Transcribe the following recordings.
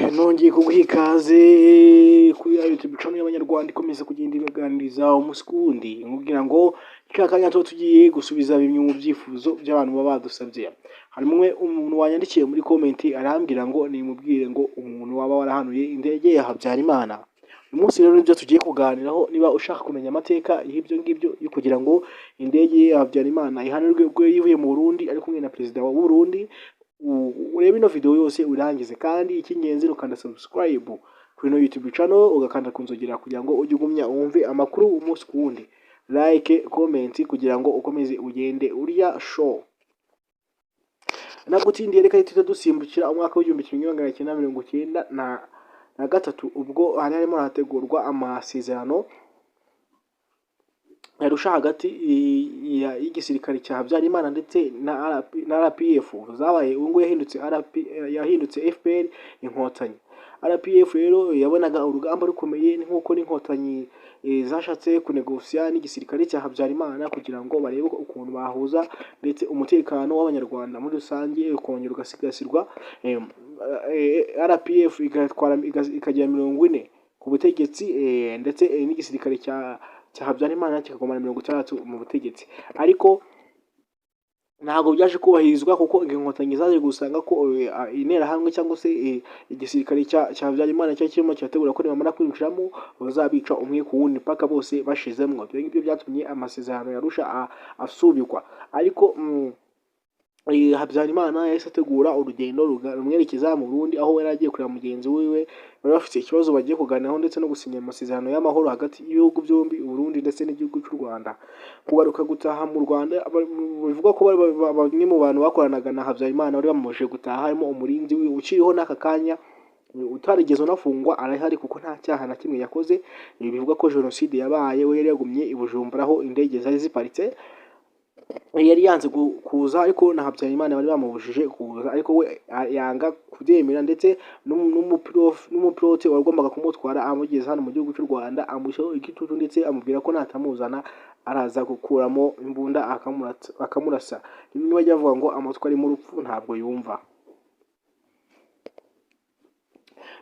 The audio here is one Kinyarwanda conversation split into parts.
Nongeye kuguha ikaze kuri ya YouTube channel y'Abanyarwanda ikomeza kugenda ibaganiriza umunsi ku wundi, nkubwira ngo ka kanya tuba tugiye gusubiza bimwe mu byifuzo by'abantu baba badusabye. Hari umwe umuntu wanyandikiye muri comment arambwira ngo nimubwire ngo umuntu waba warahanuye indege ya Habyarimana. Uyu munsi rero nibyo tugiye kuganiraho. Niba ushaka kumenya amateka y'ibyo ngibyo yo kugira ngo indege ya Habyarimana ihanurwe ubwo yivuye mu Burundi ari kumwe na perezida wa Burundi, urebe ino video yose urangize, kandi icy'ingenzi ukanda subscribe kuri ino YouTube channel, ugakanda ku nzogera kugira ngo ujye ugumya wumve amakuru umunsi ku wundi, like, comment, kugira ngo ukomeze ugende urya show. Nagutindiye, reka tuhite dusimbukira umwaka w'1993, ubwo hari harimo harategurwa amasezerano yarusha hagati y'igisirikare cya Habyarimana ndetse na RPF zabaye ubu ngubu yahindutse RP, yahindutse FPR Inkotanyi. RPF rero yabonaga urugamba rukomeye, nk'uko n'Inkotanyi zashatse kunegosiya n'igisirikare cya Habyarimana kugira ngo barebe ukuntu bahuza ndetse umutekano w'Abanyarwanda muri rusange ukongera ugasigasirwa. RPF igatwara ikagira 40 ku butegetsi, ndetse n'igisirikare cya Habyarimana kikagumana 60 mu butegetsi, ariko ntabwo byaje kubahirizwa kuko Inkotanyi zaje gusanga ko Interahamwe cyangwa se igisirikare cya Habyarimana cyari kirimo kirategura ko nibamara kwinjiramo bazabica umwe ku wundi mpaka bose bashizemwo. Ibyo ngibyo byatumye amasezerano yarusha asubikwa, ariko Habyarimana yahise ategura urugendo rumwerekeza mu Burundi, aho yari agiye kureba mugenzi wiwe bari bafite ikibazo bagiye kuganiraho, ndetse no gusinya amasezerano y'amahoro hagati y'ibihugu byombi, Burundi ndetse n'igihugu cy'u Rwanda. Kugaruka gutaha mu Rwanda, bivugwa ko bamwe mu bantu bakoranaga na Habyarimana bari bamubujije gutaha, harimo umurinzi we ukiriho n'aka kanya utarigeze unafungwa, arahari kuko nta cyaha na kimwe yakoze. Ibi bivugwa ko jenoside yabaye we yari yagumye i Bujumbura aho indege zari ziparitse, yari yanze kuza, ariko na Habyarimana bari bamubujije kuza, ariko we yanga kubyemera, ndetse n'umupilote wagombaga kumutwara amugeza hano mu gihugu cy'u Rwanda amushyiraho igitutu, ndetse amubwira ko natamuzana araza gukuramo imbunda akamurasa. Rimwe bajya bavuga ngo amatwi arimo urupfu ntabwo yumva.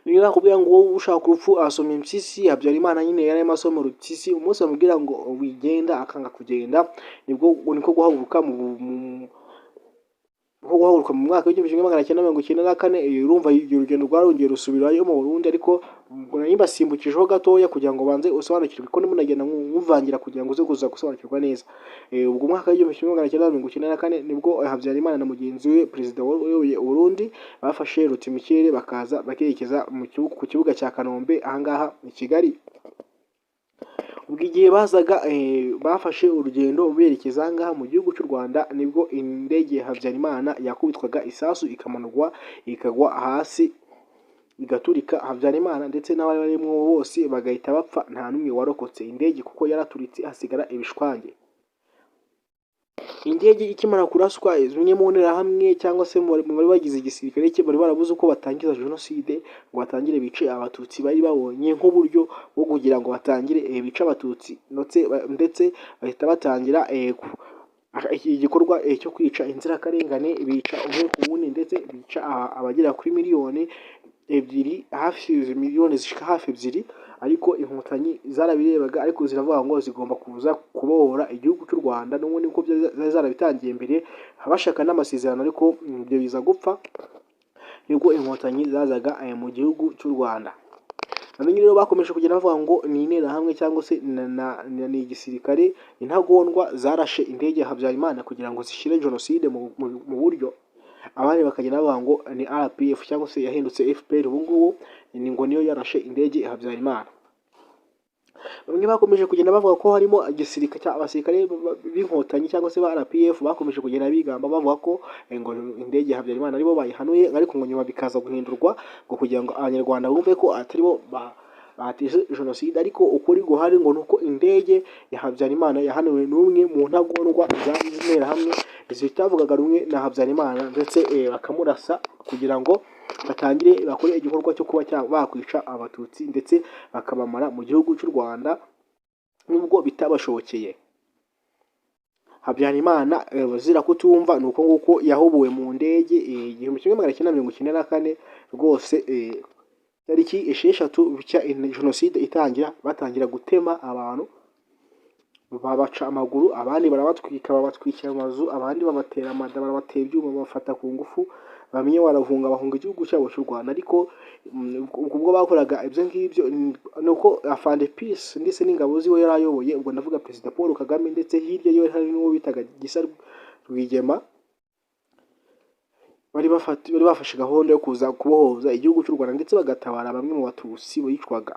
Niyo nakubwira ngo wowe ushaka urupfu asoma impyisi. Habyarimana nyine yari arimo asoma urupyisi, umunsi bamubwira ngo wigenda akanga kugenda, nibwo niko guhaguruka nko guhaguruka mu mwaka w'1994. Urumva urwo rugendo rwarongeye rusubirayo mu Burundi, ariko ubwo nari mbasimbukijeho gatoya kugira ngo banze usobanukirwe ko ndimo ndagenda nkuvangira kugira ngo uze kuza gusobanukirwa neza. Ubwo umwaka w'1994 nibwo Habyarimana na mugenzi we perezida wari uyoboye Uburundi bafashe rutemikirere bakaza bakerekeza ku kibuga cya Kanombe ahangaha i Kigali. Ubwo igihe bazaga bafashe urugendo berekeza ahangaha mu gihugu cy'u Rwanda, nibwo indege ya Habyarimana yakubitwaga isasu ikamanurwa ikagwa hasi igaturika, Habyarimana ndetse n'abari barimo bose bagahita bapfa, nta n'umwe warokotse indege kuko yaraturitse hasigara ibishwange. Indege ikimara kuraswa, zimwe mu nterahamwe cyangwa se mu bari bagize igisirikare cye bari barabuze uko batangiza jenoside ngo batangire bice Abatutsi, bari babonye nk'uburyo bwo kugira ngo batangire bice Abatutsi, ndetse bahita batangira igikorwa cyo kwica inzirakarengane, bica umwe ku wundi, ndetse bica abagera kuri miliyoni 2, hafi miliyoni zishika hafi 2. Ariko Inkotanyi zarabirebaga, ariko ziravuga ngo zigomba kuza kubohora igihugu cy'u Rwanda n'ubundi nkuko zari zarabitangiye mbere bashaka n'amasezerano, ariko ibyo biza gupfa. Nibwo Inkotanyi zazaga mu gihugu cy'u Rwanda. Bamwe rero bakomeje kugenda bavuga ngo ni Interahamwe cyangwa se ni igisirikare, intagondwa zarashe indege ya Habyarimana kugira ngo zishyire jenoside mu buryo, abandi bakagenda bavuga ngo ni RPF cyangwa se yahindutse FPR ubu ngubu, ni ngo niyo yarashe indege ya Habyarimana. Bamwe bakomeje kugenda bavuga ko harimo igisirikare, abasirikare b'Inkotanyi cyangwa se ba RPF bakomeje kugenda bigamba bavuga ko ngo indege ya Habyarimana aribo bayihanuye, ariko ngo nyuma bikaza guhindurwa ngo kugira ngo Abanyarwanda bumve ko atari bo bateje jenoside. Ariko ukuri guhari ngo ni uko indege ya Habyarimana yahanuwe n'umwe mu ntagondwa zari Interahamwe zitavugaga rumwe na Habyarimana, ndetse bakamurasa kugira ngo batangire bakore igikorwa cyo kuba bakwica Abatutsi ndetse bakabamara mu gihugu cy'u Rwanda, nubwo bitabashobokeye. Habyarimana azira kutumva, ni uko nguko yahubuwe mu ndege 1994 rwose. Tariki 6 bucya jenoside itangira, batangira gutema abantu, babaca amaguru, abandi barabatwika, babatwikira amazu, abandi babatera amada, barabatera ibyuma, babafata ku ngufu, bamwe barahunga, bahunga igihugu cyabo cy'u Rwanda. Ariko ubwo bakoraga ibyo ngibyo, ni uko Afande Peace ndetse n'ingabo ziwe yari ayoboye, ubwo ndavuga Perezida Paul Kagame, ndetse hirya yiwe hari n'uwo bitaga Gisa Rwigema, bari bafashe gahunda yo kuza kubohoza igihugu cy'u Rwanda, ndetse bagatabara bamwe mu Batutsi bicwaga,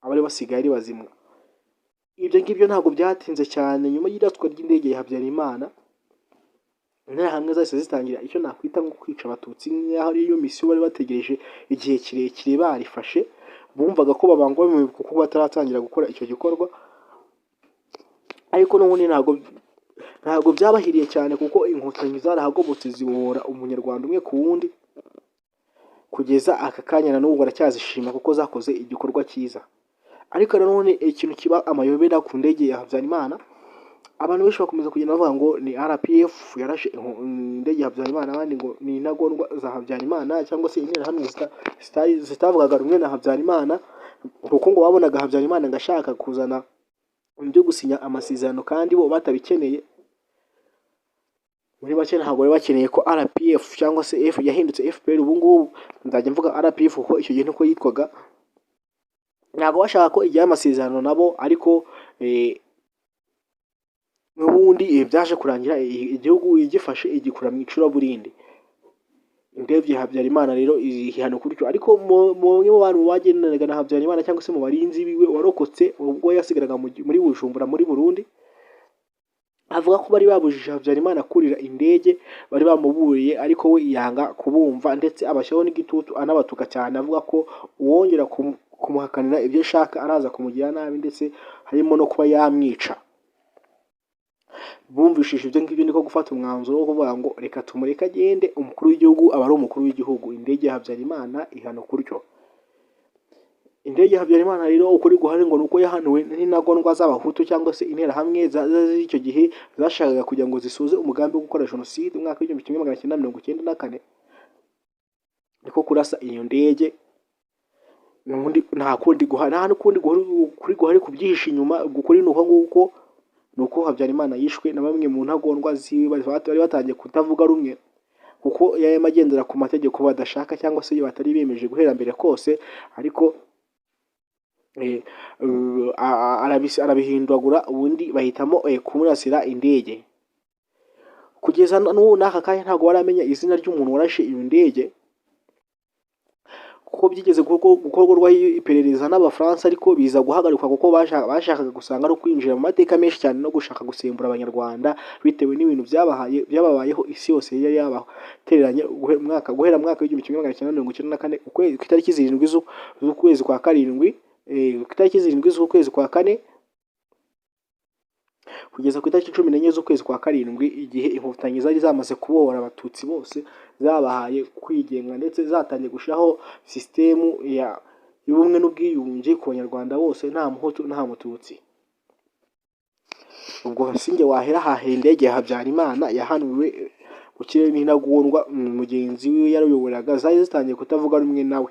abari basigaye ari bazima. Ibyo ngibyo ntabwo byatinze cyane. Nyuma y'iraswa ry'indege ya Habyarimana, Interahamwe zahise zitangira icyo nakwita nko kwica Abatutsi, nk'aho ariyo misiyo bari bategereje igihe kirekire barifashe. Bumvaga ko babangamiwe kuko bataratangira gukora icyo gikorwa, ariko n'ubundi ntabwo byabahiriye cyane, kuko Inkotanyi zarahagobotse, zibohora Umunyarwanda umwe ku wundi. Kugeza aka kanya na n'ubu baracyazishima kuko zakoze igikorwa cyiza. Ariko nanone ikintu kiba amayobera ku ndege ya Habyarimana, abantu benshi bakomeza kugenda bavuga ngo ni RPF yarashe indege ya Habyarimana, abandi ngo ni intagondwa za Habyarimana cyangwa se Interahamwe zitavugaga rumwe na Habyarimana, kuko ngo babonaga Habyarimana ngo ashaka kuzana ibyo gusinya amasezerano kandi bo batabikeneye. Muri make, ntabwo bari bakeneye ko RPF cyangwa se F yahindutse FPR ubu ngubu, nzajya mvuga RPF kuko icyo gihe niko yitwaga, ntabwo bashaka ko igira amasezerano nabo. Ariko n'ubundi ibi byaje kurangira igihugu igifashe, igikura mu icuraburindi. Indege ya Habyarimana rero ihana gutyo. Ariko mu bamwe mu bantu bagendanaga na Habyarimana cyangwa se mu barinzi biwe warokotse ubwo yasigaraga muri Bujumbura muri Burundi, avuga ko bari babujije Habyarimana kurira indege, bari bamuburiye, ariko we yanga kubumva, ndetse abashyiraho n'igitutu, anabatuka cyane, avuga ko uwongera kumuhakanira ibyo ashaka araza kumugira nabi, ndetse harimo no kuba yamwica. Bumvishije ibyo ngibyo, niko gufata umwanzuro wo kuvuga ngo reka tumureke agende, umukuru w'igihugu aba ari umukuru w'igihugu. Indege ya Habyarimana ihana gutyo. Indege ya Habyarimana rero, ukuri guhari ngo ni uko yahanuwe n'intagondwa z'Abahutu cyangwa se Interahamwe z'icyo gihe, zashakaga kugira ngo zisoze umugambi wo gukora jenoside umwaka w'1994, niko kurasa iyo ndege. N'ubundi nta kundi guhari, nta n'ukundi kuri guhari kubyihisha inyuma. Ukuri ni uko nguko, ni uko Habyarimana yishwe na bamwe mu ntagondwa ziwe bari batangiye kutavuga rumwe, kuko yarimo agendera ku mategeko badashaka cyangwa se batari bemeje guhera mbere kose, ariko arabihindagura, ubundi bahitamo kumurasira indege. Kugeza n'ubu n'aka kanya ntabwo baramenya izina ry'umuntu warashe iyo ndege, kuko byigeze gukorwaho iperereza n'Abafaransa, ariko biza guhagarikwa kuko bashakaga gusanga ari ukwinjira mu mateka menshi cyane no gushaka gusembura Abanyarwanda bitewe n'ibintu byabahaye, byababayeho, isi yose yari yabatereranye guhera mu mwaka w'1994, ku itariki 7 z'ukwezi kwa karindwi, ku itariki 7 z'ukwezi kwa kane kugeza ku itariki 14 z'ukwezi kwa karindwi, igihe Inkotanyi zari zamaze kubohora Abatutsi bose, zabahaye kwigenga, ndetse zatangiye gushyiraho sisitemu y'ubumwe n'ubwiyunge ku Banyarwanda bose, nta Muhutu nta Mututsi. Ubwo sinjye wahera hahera indege ya Habyarimana yahanuwe mu kirere n'intagondwa mugenzi we yaruyoboraga zari zitangiye kutavuga rumwe nawe.